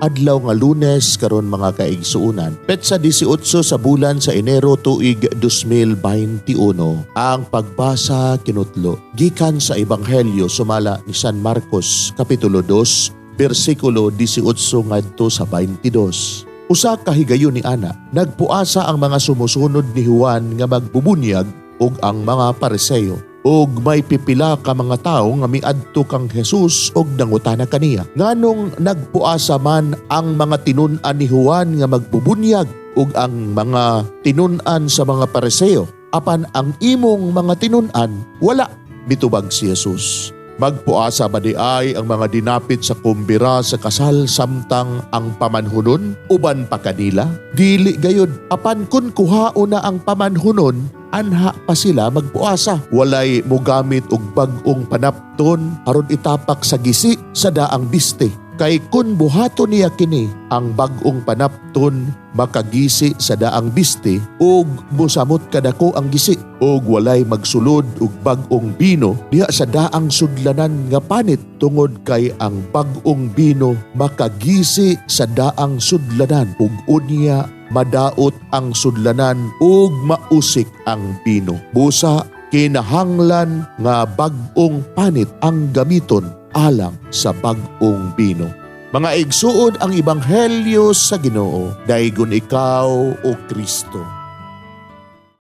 Adlaw nga Lunes karon, mga kaigsuonan. Petsa 18 sa bulan sa Enero, tuig 2021. Ang pagbasa kinutlo gikan sa Ebanghelyo sumala ni San Marcos, kapitulo 2, bersikulo 18 ngadto sa 22. Usa ka higayon ni ana, nagpuasa ang mga sumusunod ni Juan nga magbubunyag ug ang mga Pariseo. Ug may pipila ka mga tawo nga miadto kang Jesus ug nangutana kaniya, "Nganong nagpuasa man ang mga tinun-an ni Juan nga magbubunyag ug ang mga tinun-an sa mga Pariseo, apan ang imong mga tinun-an wala?" Mitubag si Jesus, "Magpuasa ba diay ang mga dinapit sa kumbira sa kasal samtang ang pamanhunon uban pa kanila? Dili gayud. Apan kun kuhaon na ang pamanhunon, anha pa sila magpuasa. Walay mogamit og bag-ong panapton aron itapak sa gisi sa daang biste. Kay kun buhaton niya kini, ang bag-ong panapton makagisi sa daang biste ug mosamot kadako ang gisi. Ug walay magsulod og bag-ong bino diha sa daang sudlanan nga panit, tungod kay ang bag-ong bino makagisi sa daang sudlanan ug unya madaot ang sudlanan ug mausik ang bino. Busa kinahanglan nga bag-ong panit ang gamiton alang sa bag-ong bino." Mga igsuon, ang ebanghelyo sa Ginoo. Daygon ikaw, o Kristo.